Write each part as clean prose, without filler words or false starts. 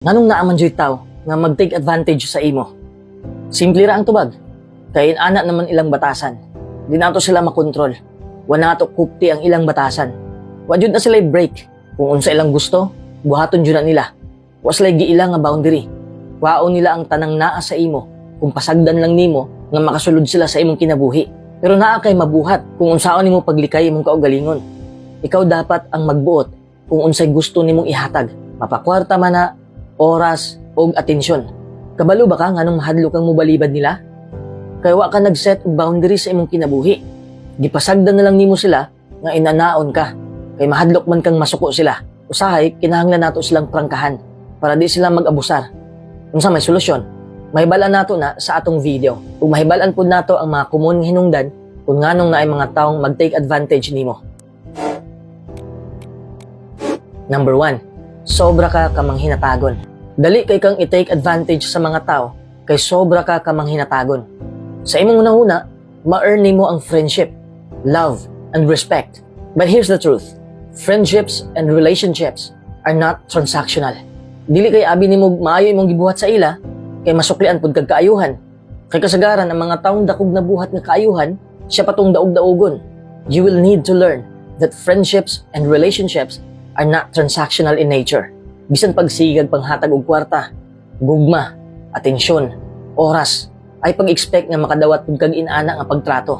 Nganong naa man juy tao nga mag-take advantage sa imo? Simple ra ang tubag. Kay ana naman ilang batasan. Di nato sila makontrol. Wa nato kupti ang ilang batasan. Wa jud na sila break. Kung unsa ilang gusto, buhaton jud na nila. Wa sila giila nga boundary. Kwaon nila ang tanang naa sa imo kung pasagdan lang nimo nga makasulod sila sa imong kinabuhi. Pero naa kay mabuhat kung unsaon nimo paglikay imong kaugalingon. Ikaw dapat ang magbuot kung unsay gusto nimong ihatag. Mapakwarta man na, oras ug atensyon. Kabalo ba ka nganong mahadlok kang mobalibad nila? Kay wa ka nag-set og boundary sa imong kinabuhi. Gipasagdan na lang nimo sila nga inanaon ka. Kay mahadlok man kang masuko sila. Usahay, kinahanglan nato silang prangkahan para di sila mag-abusar. Unsa may solusyon? Mahibal-an nato na sa atong video. Ug mahibal-an pud nato ang mga common nga hinungdan kung nganong naay mga taong mag-take advantage nimo. Number 1, sobra ka kamanghinatagon. Dali kay kang i-take advantage sa mga tao kay sobra ka kamanghinatagon. Sa imong hunahuna, ma-earn nimo ang friendship, love, and respect. But here's the truth. Friendships and relationships are not transactional. Dili kay abi nimo maayo imong gibuhat sa ila, kay masuklian pud kag kaayuhan. Kay kasagaran ang mga taong dakog na buhat nga kaayuhan, siya pa tong daog-daugon. You will need to learn that friendships and relationships are not transactional in nature. Bisan pagsigag panghatag og kwarta, gugma, atensyon, oras, ay pag-expect nga makadawat pud kag inana nga pagtrato.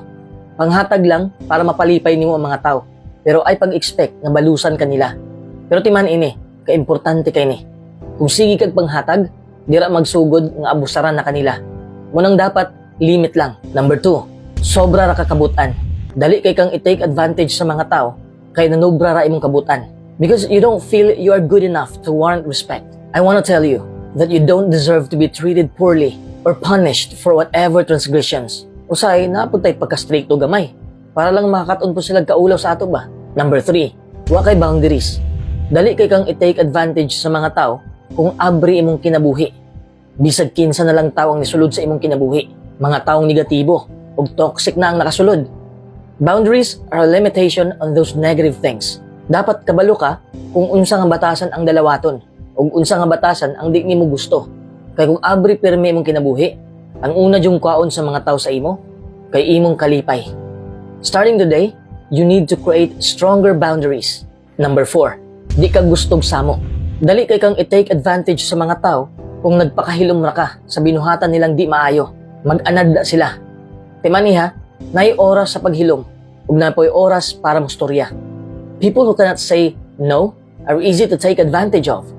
Panghatag lang para mapalipay nimo ang mga tao, pero ay pag-expect nga balusan kanila. Pero timan ini, kaimportante kay ni. Kung sige kag panghatag, dira magsugod nga abusaran na kanila. Mao nang dapat limit lang. Number 2, sobra ra ka kabutan. Dali kay kang i-take advantage sa mga tao kay nanubra ra imong kabutan. Because you don't feel you are good enough to warrant respect. I want to tell you that you don't deserve to be treated poorly or punished for whatever transgressions. Usay, naa pud tay pagka-stricto gamay. Para lang makakaton po sila kaulaw sa ato ba? Number 3, wa kay boundaries. Dali kay kang i-take advantage sa mga tao kung abri imong kinabuhi. Bisag kinsa na lang tao ang nisulod sa imong kinabuhi. Mga taong negatibo ug toxic na ang nakasulod. Boundaries are a limitation on those negative things. Dapat kabalo ka kung unsa nga batasan ang dalawaton ug unsa nga batasan ang di nimo gusto. Kay kung abri pirmi imong kinabuhi, ang una jung kwaon sa mga tao sa imo kay imong kalipay. Starting today, you need to create stronger boundaries. Number 4, di ka gustog samok. Dali kay kang i-take advantage sa mga tao kung nagpakahilom ra ka sa binuhatan nilang di maayo. Mag-anad na sila. Timani ha, naay oras sa paghilom ug naa poy oras para mostorya. People who cannot say no are easy to take advantage of.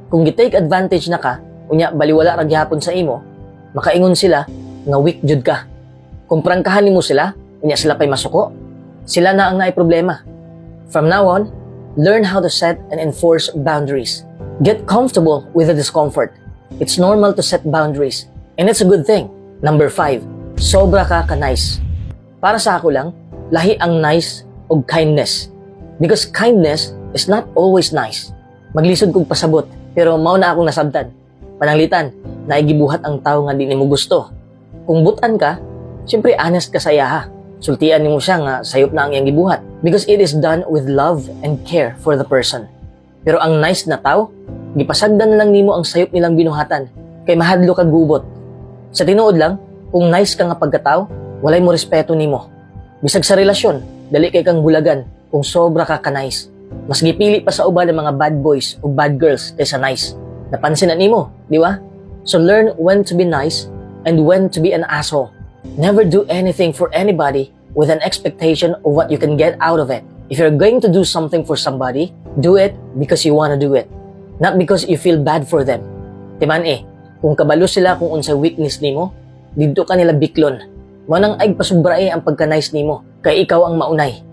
Kung gi-take advantage na ka, unya baliwala ra gihapon sa imo, makaingon sila nga weak jud ka. Kung prangkahan nimo sila, unya sila pa'y masuko, sila na ang naay problema. From now on, learn how to set and enforce boundaries. Get comfortable with the discomfort. It's normal to set boundaries, and it's a good thing. Number 5, sobra ka ka-nice. Para sa ako lang, lahi ang nice og kindness. Because kindness is not always nice. Maglisod kog pasabot, pero mao na akong nasabtan. Pananglitan, naay gibuhat ang tao nga di nimo gusto. Kung butan ka, siyempre honest ka sa iyaha. Sultian nimo siya nga sayop na ang iyang gibuhat. Because it is done with love and care for the person. Pero ang nice na tao, gipasagdan na lang nimo ang sayop nilang binuhatan kay mahadlok kag gubot. Sa tinuod lang, kung nice ka nga pagkatao, walay mo respeto nimo. Bisag sa relasyon, dali kay kang bulagan kung sobra ka ka-nice. Mas gipili pa sa uban ng mga bad boys o bad girls kaysa nice. Napansin na nimo, di ba? So learn when to be nice and when to be an asshole. Never do anything for anybody with an expectation of what you can get out of it. If you're going to do something for somebody, do it because you want to do it, not because you feel bad for them. Timan eh, kung kabalo sila kung unsay weakness nimo, didto ka nila biklon. Mao nang ay pasubrae ang pagka-nice nimo, kay ikaw ang maunay.